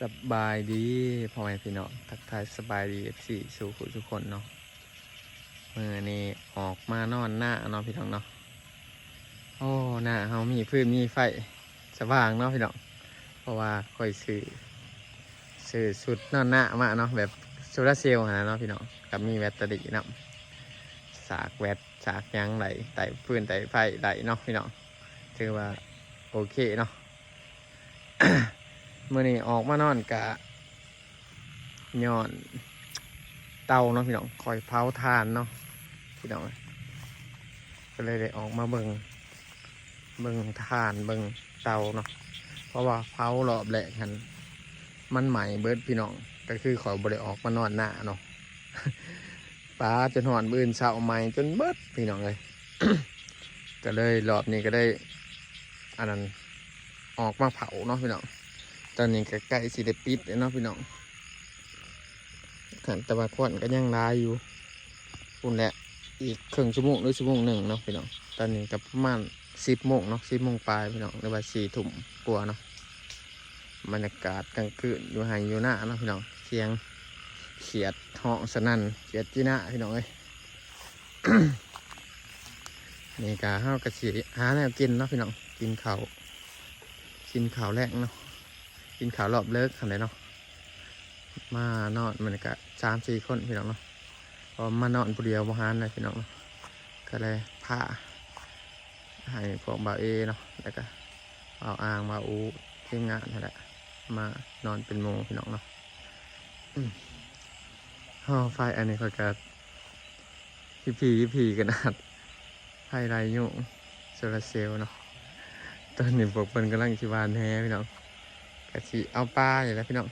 ສະບາຍດີພໍ່ແມ່ພີ່ນ້ອງ ທັກທາຍສະບາຍດີເອັຟຊີສູ່ຜູ້ສູ່ຄົນເນາະ. ມື້ນີ້ອອກມານອນນາເນາະພີ່ນ້ອງເນາະ. ໂອ້ ນາເຮົາມີຟືນມີໄຟສະຫວ່າງເນາະພີ່ນ້ອງ ເພາະວ່າຂ້ອຍຊື້ ຊື້ຊຸດນອນນາມາເນາະ ແບບໂຊລາເຊວຫັ້ນນະເນາະພີ່ນ້ອງ ກໍມີແບັດຕະຣີນຳ ສາກແບັດສາກຫຍັງໄດ້ ໄຕ້ຟືນໄຕ້ໄຟໄດ້ເນາະພີ່ນ້ອງ ຖືວ່າໂອເຄເນາະ. ມື້ນີ້ອອກມານອນກະຍ້ອນເຕົາເນາະພີ່ນ້ອງ ຂ້ອຍເຜົາຖ່ານເນາະພີ່ນ້ອງ ກໍເລີຍໄດ້ອອກມາເບິ່ງ ເບິ່ງຖ່ານເບິ່ງເຕົາເນາະ ເພາະວ່າເຜົາລອບແລກຫັ້ນມັນໄໝ້ເບິດພີ່ນ້ອງ ກໍຄືຂ້ອຍບໍ່ໄດ້ອອກມານອນນາເນາະ ປາຈົນຮອດມື້ອື່ນເຊົ້າໄໝ້ຈົນເບິດພີ່ນ້ອງເອີຍ. ກໍເລີຍລອບນີ້ກໍໄດ້ ອັນນັ້ນ ອອກມາເຜົາເນາະພີ່ນ້ອງ. ຕອນນີ້ກໍໃກ້ຊິໄດ້ປິດແລ້ວເນາະພີ່ນ້ອງ ແຕ່ວ່າຄວັນກໍຍັງຫຼາຍຢູ່ ພຸ້ນແຫຼະ ອີກເຄິ່ງຊົ່ວໂມງ ຫຼື ຊົ່ວໂມງໜຶ່ງເນາະພີ່ນ້ອງ. ຕອນນີ້ກໍປະມານສິບໂມງເນາະ ສິບໂມງປາຍພີ່ນ້ອງ ຫຼືວ່າສີ່ທຸ່ມກວ່າເນາະ. ບັນຍາກາດກາງຄືນຢູ່ໄຮ່ຢູ່ນາເນາະພີ່ນ້ອງ ສຽງຂຽດຮ້ອງສະໜັ່ນ ຂຽດຈີນາພີ່ນ້ອງເອີຍ. ນີ້ກະ ເຮົາກະຊິຫາແນວກິນເນາະພີ່ນ້ອງ ກິນເຂົ້າ ກິນເຂົ້າແລງເນາະ ກິນເຂົ້າລອບເລີກຫັ້ນແຫຼະເນາະ. ມານອນມື້ນີ້ກະສາມສີ່ຄົນພີ່ນ້ອງເນາະ ເພາະວ່າມານອນຜູ້ດຽວບໍ່ຫານໃດພີ່ນ້ອງເນາະ ກໍເລີຍພາໃຫ້ພວກບ່າວເອເນາະ ແລ້ວກະບ່າວອາງ ບ່າວອູ ທີມງານຫັ້ນແຫຼະ ມານອນເປັນໝູ່ພີ່ນ້ອງເນາະ. ອືມ ຫໍ່ໄຟອັນນີ້ຂ້ອຍກະ ພີພີຂະໜາດ ໄຟໄລ່ຍຸງໂຊລາເຊວເນາະ. ຕອນນີ້ພວກເພິ່ນກຳລັງຊິຫວ່ານແຫພີ່ນ້ອງ ກະຊິເອົາປານີ້ແຫຼະພີ່ນ້ອງ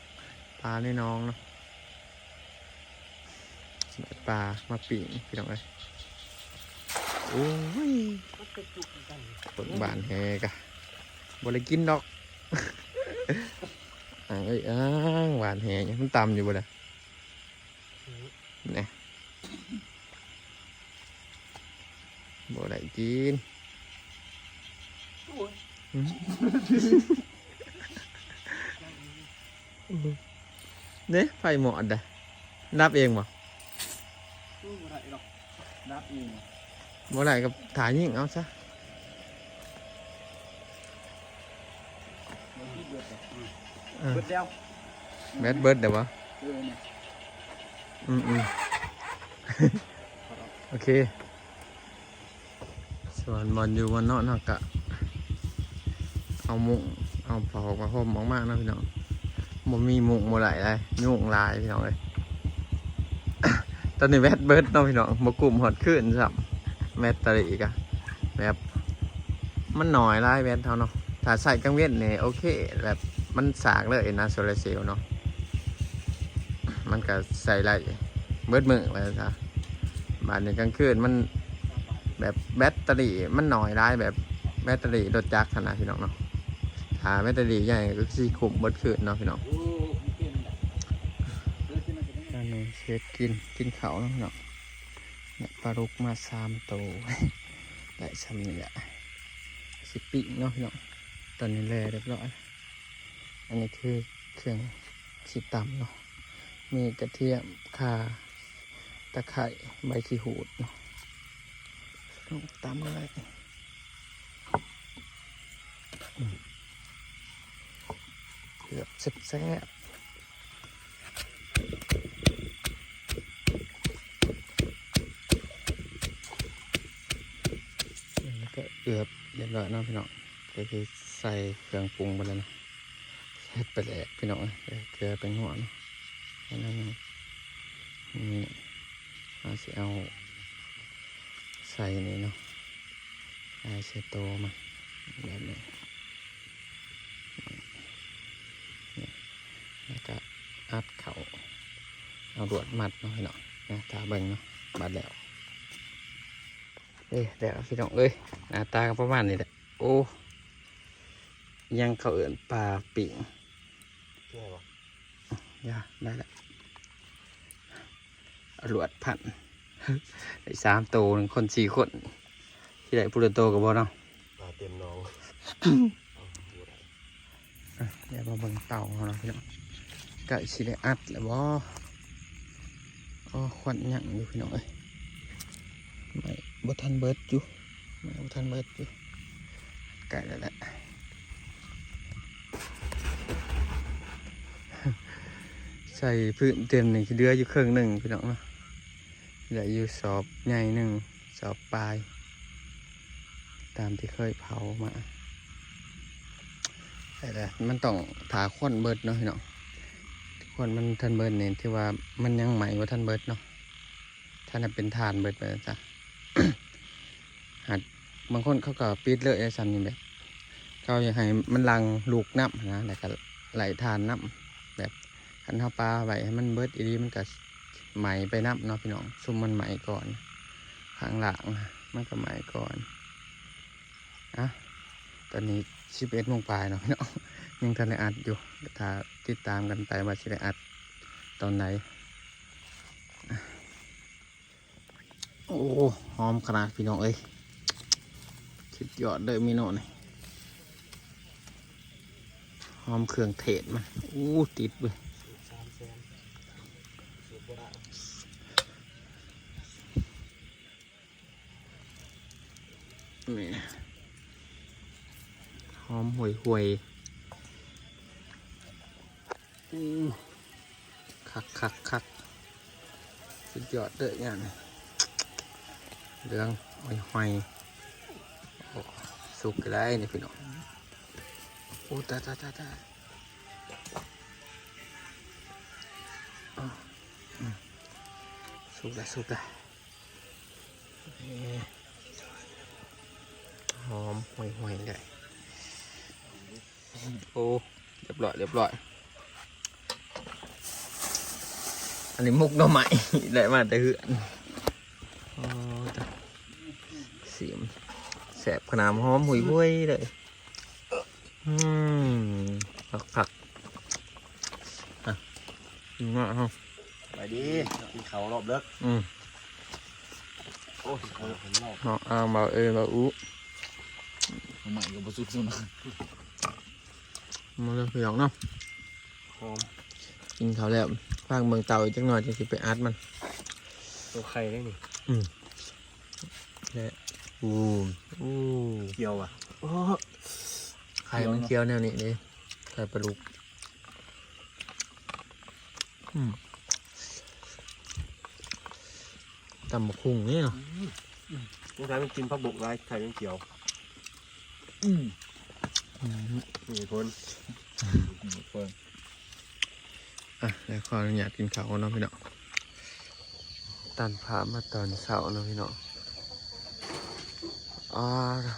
ປາໃນໜອງເນາະ ໄດ້ປາມາປີ້ງພີ່ນ້ອງເອີຍ. ໂອ້ຍ ເບິ່ງຫວ່ານແຫກະ ບໍ່ໄດ້ກິນດອກ ອ້າງເອີຍ ອ້າງ ຫວ່ານແຫ ມັນຕ່ຳຢູ່ບໍ່ລະ? ນະ ບໍ່ໄດ້ກິນ ໂອ້ຍ ຫືມ ເດ້ ໄຟມອດດະ ດັບເອງບໍ່? ໂອ້ຍ ບໍ່ໄດ້ດອກ ດັບເອງບໍ່? ບໍ່ໄດ້ກໍຖ້າຍິງເອົາຊະ. ເອີ ເບິດແລ້ວ ແບັດເບິດແລ້ວບໍ່? ເອີ ນີ້ ອືມໆ ໂອເຄ. ສ່ວນບ່ອນຢູ່ບ່ອນນອນເຮົາກະເອົາມຸ້ງ ເອົາຜ້າຫົກຜ້າຫົ່ມອອກມາເນາະພີ່ນ້ອງ ບໍ່ມີມຸ້ງບໍ່ໄດ້ໃດ ຍຸງຫຼາຍພີ່ນ້ອງເອີຍ. ຕອນນີ້ແບັດເບິດເນາະພີ່ນ້ອງ ບໍ່ກຸ້ມຮອດຄືນຊ້ຳ ແບັດຕະຣີກະແບບມັນໜ້ອຍຫຼາຍແບັດເຮົາເນາະ. ຖ້າໃຊ້ກາງເວັນນີ້ໂອເຄ ແບບມັນສາກເລີຍນະ ໂຊລາເຊວເນາະ ມັນກະໃຊ້ໄດ້ເບິດມື້ວ່າຊັ້ນຊະ. ບາດນີ້ກາງຄືນມັນແບບແບັດຕະຣີມັນໜ້ອຍຫຼາຍ ແບບແບັດຕະຣີລົດຈັກຫັ້ນນະພີ່ນ້ອງເນາະ. ຖ້າແບັດຕະຣີໃຫຍ່ກໍຄືຊິຄຸ້ມເບິດຄືນເນາະພີ່ນ້ອງ. ອັນນີ້ເຮັດກິນ ກິນເຂົ້າເນາະພີ່ນ້ອງ. ໄດ້ປາດຸກມາສາມໂຕ ໄດ້ຊ່ຳນີ້ແຫຼະ ຊິປີ້ງເນາະພີ່ນ້ອງ. ຕອນນີ້ແລ່ຮຽບຮ້ອຍ ອັນນີ້ຄືເຄື່ອງຊິຕຳເນາະ ມີກະທຽມ ຂ່າ ຕະໄຄຮ້ ໃບຂີ້ຫູດເນາະ ລົງຕຳເລີຍ. ອືມ ເກືອບແຊບໆ ແລ້ວກໍເກືອບຮຽບຮ້ອຍເນາະພີ່ນ້ອງ ກໍຄືໃສ່ເຄື່ອງປຸງໄປແລ້ວເນາະ. ເຮັດປາແດກພີ່ນ້ອງເອີຍ ເກືອແປ້ງນົວເນາະ ອັນນັ້ນນະ ນີ້ ເຮົາຊິເອົາໃສ່ນີ້ເນາະ ອາຍແຊໂຕມັນແບບນີ້ ນີ້ ແລ້ວກະອັດເຂົ້າ ເອົາລວດມັດເນາະພີ່ນ້ອງ ນະ ຖ້າເບິ່ງເນາະ ບັດແລ້ວ. ເອີ ແລ້ວພີ່ນ້ອງເອີຍ ໜ້າຕາກໍປະມານນີ້ແຫຼະ. ໂອ້ ຫຍັງເຂົາເອີ້ນປາປີ້ງ ແກ່ບໍ່? ຢ່າ ໄດ້ລະ ເອົາລວດພັນ ໄດ້ສາມໂຕ ໜຶ່ງຄົນສີ່ຄົນ ຊິໄດ້ຜູ້ລະໂຕກໍບໍ່ເນາະ ປາເຕັມໜອງ. ເອົາ ບໍ່ໄດ້ ອ່ະ ດຽວມາເບິ່ງເຕົາເຮົາເນາະພີ່ນ້ອງ ໃກ້ຊິໄດ້ອັດແລ້ວບໍ່? ອໍ ຄວັນຍັງຢູ່ພີ່ນ້ອງເອີຍ ໄມ້ບໍ່ທັນເບິດຢູ່ ໄມ້ບໍ່ທັນເບິດຢູ່ ໃກ້ແລ້ວແຫຼະ ໃສ່ພື້ນເຕັມນີ້ ເຫຼືອຢູ່ເຄິ່ງໜຶ່ງພີ່ນ້ອງເນາະ ເຫຼືອຢູ່ສອບໃຫຍ່ໜຶ່ງ ສອບປາຍ ຕາມທີ່ເຄີຍເຜົາມາ ແຕ່ມັນຕ້ອງຖ້າຄວັນເບິດເນາະພີ່ນ້ອງ ຄວັນມັນທັນເບິດນີ້ ຖືວ່າມັນຍັງໄໝ້ບໍ່ທັນເບິດເນາະ ຖ້າໄດ້ເປັນຖ່ານເບິດໄປຊະ ຫາກບາງຄົນເຂົາກໍປິດເລີຍໄດ້ ສ່ຳນີ້ແບບ ເຂົາຢາກໃຫ້ມັນຫຼັ່ງລູກນຳຫັ້ນນະ ແລ້ວກໍໄລ່ຖ່ານນຳ ແບບຄັນເຮົາປາໄວ້ໃຫ້ມັນເບິດອີ່ຫຼີ ມັນກໍໄໝ້ໄປນຳເນາະພີ່ນ້ອງ ຊຸມມັນໄໝ້ກ່ອນ ຂ້າງລ່າງມັນກໍໄໝ້ກ່ອນ ອ່ະ ຕອນນີ້ສິບເອັດໂມງປາຍເນາະພີ່ນ້ອງ ຍັງທັນໄດ້ອັດຢູ່ ຖ້າຕິດຕາມກັນໄປວ່າຊິໄດ້ອັດຕອນໃດ ໂອ້ ຫອມຂະໜາດພີ່ນ້ອງເອີຍ ສຸດຍອດເດີເມນູນີ້ ຫອມເຄື່ອງເທດມັນ ໂອ້ ຕິດເວີຍ ນີ້ ຫອມຫ່ວຍໆ ອື ຄັກໆໆ ສຸດຍອດເດີງານ ເຫຼືອງຫອຍໆ ໂອ້ ສຸກແລ້ວນີ້ພີ່ນ້ອງ ໂອ້ ຕາຍໆໆໆ ອື ອື ສຸກແລ້ວ ສຸກແລ້ວ ເອີ ຫອມຫ່ວຍໆ ເລີຍ ໂອ້ ລຽບຮ້ອຍ ລຽບຮ້ອຍ ອັນນີ້ໝົກໜໍ່ໄມ້ ໄດ້ມາແຕ່ເຮືອນ ໂອ້ ຕາຍ ຊິມ ແຊບຂະໜາດ ຫອມຫຸຍໆ ເລີຍ ອືມ ຄັກໆ ອ່ະ ກິນເນາະເຮົາ ສະບາຍດີ ກິນເຂົ້າຮອບເລິກ ອືມ ໂອ້ຍ ເນາະ ອ້າງບ່າວເອ ບ່າວອຸ ເອົາໃໝ່ກໍບໍ່ສຸກຊັ້ນນະ ມາເດີພີ່ນ້ອງເນາະ ຫອມ ກິນເຂົ້າແລ້ວ ພັກເບິ່ງເຕົາອີກຈັກໜ້ອຍ ຈັ່ງຊິໄປອັດມັນ ໂຕໄຂ່ໄດ້ນີ້ ອືມ ແລະ ໂອ້ ໂອ້ ຂຽວຫວາ ໂອ້ ໄຂ່ມັນຂຽວແນວນີ້ເດ້ ໄຂ່ປາດຸກ ອືມ ຕຳບັກຫຸ່ງນີ້ເນາະ ອືມ ສົງໄສມັນກິນຜັກບົກຫຼາຍ ໄຂ່ມັນຂຽວ ອືມ ອືມ ມີຜົນ ມີຜົນ ອ່ະ ແລ້ວຂໍອະນຸຍາດກິນເຂົ້າກ່ອນເນາະພີ່ນ້ອງ ຕັດພາບມາຕອນເຊົ້າເນາະພີ່ນ້ອງ ອາ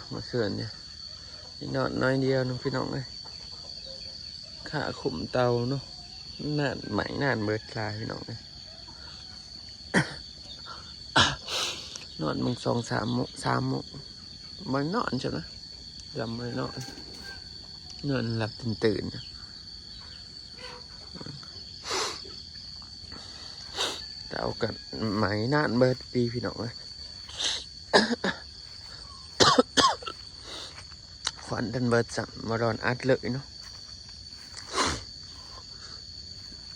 ເມື່ອຄືນນີ້ ນອນໜ້ອຍດຽວໜຶ່ງພີ່ນ້ອງເອີຍ ຄາຄຸມເຕົາເນາະ ນານໄໝ້ນານເບິດລາຍພີ່ນ້ອງເອີຍ ນອນເບິ່ງສອງສາມໂມງ ສາມໂມງ ບໍ່ໄດ້ນອນຊັ້ນນະ ລຳບໍ່ໄດ້ນອນ ນອນຫຼັບຕື່ນໆ ເຕົາກໍໄໝ້ນານເບິດປີພີ່ນ້ອງເອີຍ ຄວັນທັນເບິດຊ້ຳ ບໍ່ດອນອັດເລີຍເນາະ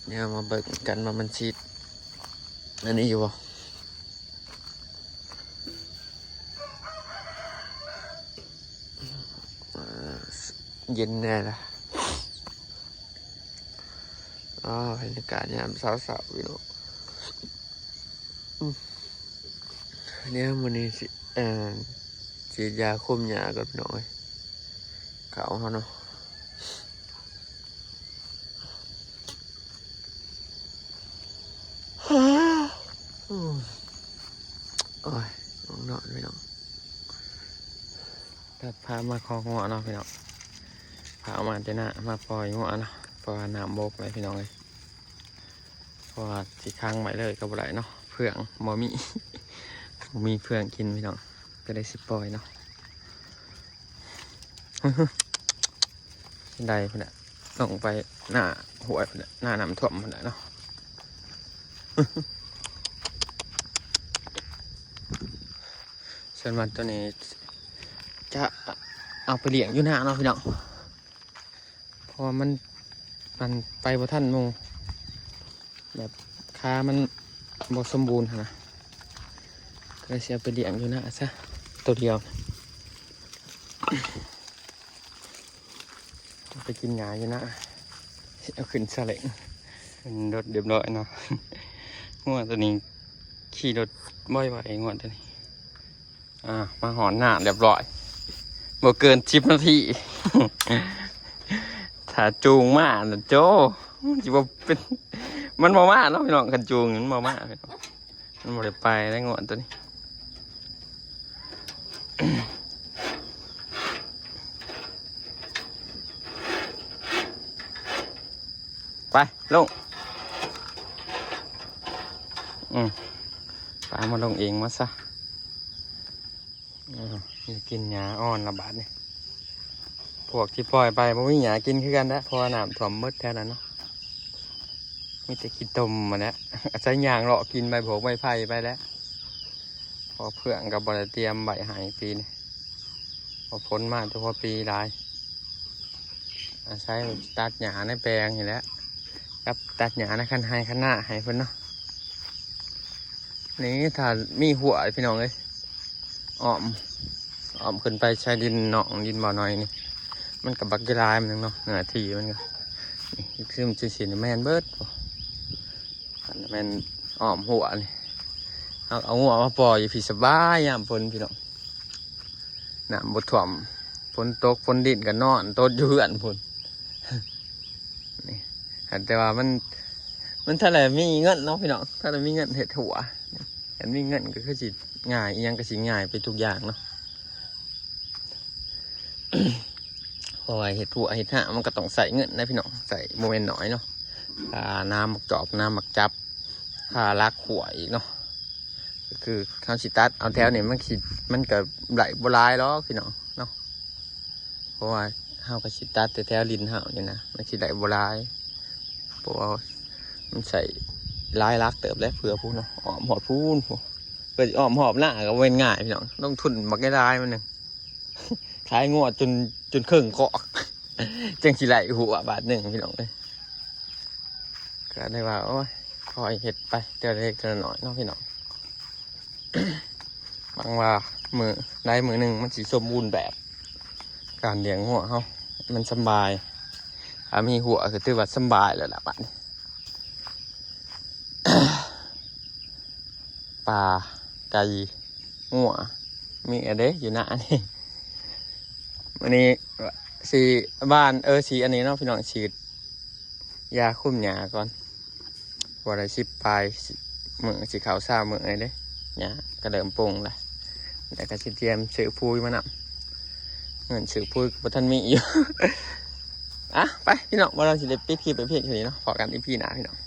ດຽວມາເບິ່ງກັນວ່າມັນຊິອັນນີ້ຢູ່ບໍ່ ອ່າ ເຢັນແດ່ລະ ອໍ ບັນຍາກາດຍາມເຊົ້າໆ ພີ່ນ້ອງ ອືມ ດຽວມື້ນີ້ຊິ ເອີ ສີດຢາຄຸມຫຍ້າກ່ອນພີ່ນ້ອງເອີຍ ເຂົ້າເຮົາເນາະ ໂອ້ຍ ງ່ວງນອນພີ່ນ້ອງ ຕັດພາບມາຄອກງົວເນາະພີ່ນ້ອງ ພາອອກມາແຕ່ນາ ມາປ່ອຍງົວເນາະ ເພາະວ່ານ້ຳບົກແລ້ວພີ່ນ້ອງເອີຍ ເພາະວ່າຊິຂັງໄວ້ເລີຍກໍບໍ່ໄດ້ເນາະ ເຟືອງບໍ່ມີ ບໍ່ມີເຟືອງກິນພີ່ນ້ອງ ກໍເລີຍຊິປ່ອຍເນາະ ໄດ້ພຸ້ນແຫຼະ ລົງໄປໜ້າຫ້ວຍພຸ້ນແຫຼະ ໜ້ານ້ຳຖ້ວມພຸ້ນແຫຼະເນາະ ສ່ວນວ່າໂຕນີ້ຈະເອົາໄປລ້ຽງຢູ່ນາເນາະພີ່ນ້ອງ. ເພາະວ່າມັນ ມັນໄປບໍ່ທັນໝູ່ ແບບຂາມັນບໍ່ສົມບູນຫັ້ນນະ ກໍເລີຍຊິເອົາໄປລ້ຽງຢູ່ນາຊະ ໂຕດຽວ ໄປກິນຫຍ້າຢູ່ນາ ເອົາຂຶ້ນຊາເລັງ ຂຶ້ນລົດຮຽບຮ້ອຍເນາະ. ງົວໂຕນີ້ຂີ່ລົດໄວໆ ງົວໂຕນີ້. ອ່າ ມາຮອດນາຮຽບຮ້ອຍ ບໍ່ເກີນສິບນາທີ ຖ້າຈູງມານະໂຈ ມັນຊິບໍ່ເປັນ ມັນບໍ່ມາເນາະພີ່ນ້ອງ ຄັນຈູງມັນບໍ່ມາ ມັນບໍ່ໄດ້ໄປໄດ້ງົວໂຕນີ້. ໄປ ລົງ ອືມ ໄປ ມາລົງເອງມາຊະ. ອືມ ໄດ້ກິນຫຍ້າອ່ອນລະບາດນີ້ ພວກທີ່ປ່ອຍໄປບໍ່ມີຫຍ້າກິນຄືກັນແຫຼະ ເພາະວ່ານ້ຳຖ້ວມໝົດແຖວນັ້ນເນາະ ມີແຕ່ຂີ້ຕົມຫັ້ນແຫຼະ ອາໄສຍ່າງເລາະກິນໃບໂພກໃບໄຜ່ໄປແຫຼະ ເພາະເຟືອງກໍບໍ່ໄດ້ຕຽມໄວ້ໃຫ້ປີນີ້ ເພາະຝົນມາແຕ່ພໍປີຫຼາຍ ອາໄສຕັດຫຍ້າໃນແປງນີ້ແຫຼະ ກັບຕັດຫຍ້າໃນຄັນໄຮ່ຄັນນາໃຫ້ເພິ່ນເນາະ. ນີ້ຖ້າມີຮົ້ວພີ່ນ້ອງເອີຍ ອ້ອມ ອ້ອມຂຶ້ນໄປຊາຍດິນໜອງດິນບໍ່ໜ້ອຍນີ້ ມັນກໍບັກຫຼາຍມັນເນາະ ເນື້ອທີ່ມັນກໍ ນີ້ຄືມັນຊິແມ່ນເບິດ ຄັນແມ່ນອ້ອມຮົ້ວນີ້ ເຮົາເອົາງົວມາປ່ອຍຢູ່ພີ້ສະບາຍຍາມຝົນພີ່ນ້ອງ ນ້ຳບໍ່ຖ້ວມ ຝົນຕົກຝົນດິນກໍນອນຕົດຢູ່ເຮືອນພຸ້ນ ນີ້ ແຕ່ວ່າມັນ ມັນຖ້າໄດ້ມີເງິນເນາະພີ່ນ້ອງ ຖ້າໄດ້ມີເງິນເຮັດຮົ້ວ ຄັນມີເງິນກໍຄືຊິງ່າຍ ອີ່ຫຍັງກໍຊິງ່າຍໄປທຸກຢ່າງເນາະ ເພາະວ່າເຮັດຮົ້ວເຮັດຮ້າງມັນກໍຕ້ອງໃຊ້ເງິນນະພີ່ນ້ອງ ໃຊ້ບໍ່ແມ່ນໜ້ອຍເນາະ ຄ່ານ້ຳໝາກຈອກນ້ຳໝາກຈັບ ຄ່າລັກຮົ້ວອີກເນາະ ກໍຄືເຮົາຊິຕັດເອົາແຖວນີ້ ມັນຊິ ມັນກໍໄດ້ບໍ່ຫຼາຍດອກພີ່ນ້ອງເນາະ ເພາະວ່າເຮົາກໍຊິຕັດແຕ່ແຖວດິນເຮົານີ້ນະ ມັນຊິໄດ້ບໍ່ຫຼາຍ ເພາະວ່າມັນໃຊ້ຫຼາຍຫຼັກເຕີບແຫຼະ ເພື່ອພຸ້ນເນາະ ອ້ອມຮອດພຸ້ນ ເພື່ອຊິອ້ອມຮອບນາກໍບໍ່ແມ່ນງ່າຍພີ່ນ້ອງ ລົງທຶນບັກຫຼາຍໆ ມື້ໜຶ່ງ ຂາຍງົວຈົນ ຈົນເຄິ່ງຄອກ ຈັ່ງຊິໄດ້ຫົວບາດໜຶ່ງພີ່ນ້ອງເອີຍ ກໍໄດ້ວ່າ ໂອ້ຍ ຄ່ອຍເຮັດໄປເທື່ອເລັກເທື່ອນ້ອຍເນາະພີ່ນ້ອງ ຫວັງວ່າມື້ໃດມື້ໜຶ່ງມັນຊິສົມບູນແບບ ການລ້ຽງງົວເຮົາມັນສຳບາຍ ຖ້າມີຮົ້ວກໍຖືວ່າສຳບາຍແລ້ວລະບາດນີ້ ປາ ໄກ່ ງົວ ມີແດ່ເດ້ຢູ່ນານີ້ ມື້ນີ້ຊິຫວ່ານ ເອີ ຊິອັນນີ້ເນາະພີ່ນ້ອງ ສີດຢາຄຸມຫຍ້າກ່ອນ ບໍ່ໄດ້ສິບປາຍມື້ ຊິເຂົ້າຊາວມື້ແລ້ວເດ້ ຫຍ້າກໍເລີ່ມປົ່ງແລ້ວ ແລ້ວກໍຊິຕຽມຊື້ປຸຍມານຳ ເງິນຊື້ປຸຍກໍບໍ່ທັນມີຢູ່ ອ່ະ ໄປພີ່ນ້ອງ ບ່າວດຳຊິໄດ້ປິດຄລິບໄປພຽງເທົ່ານີ້ເນາະ ພໍ້ກັນອີພີໜ້າພີ່ນ້ອງ.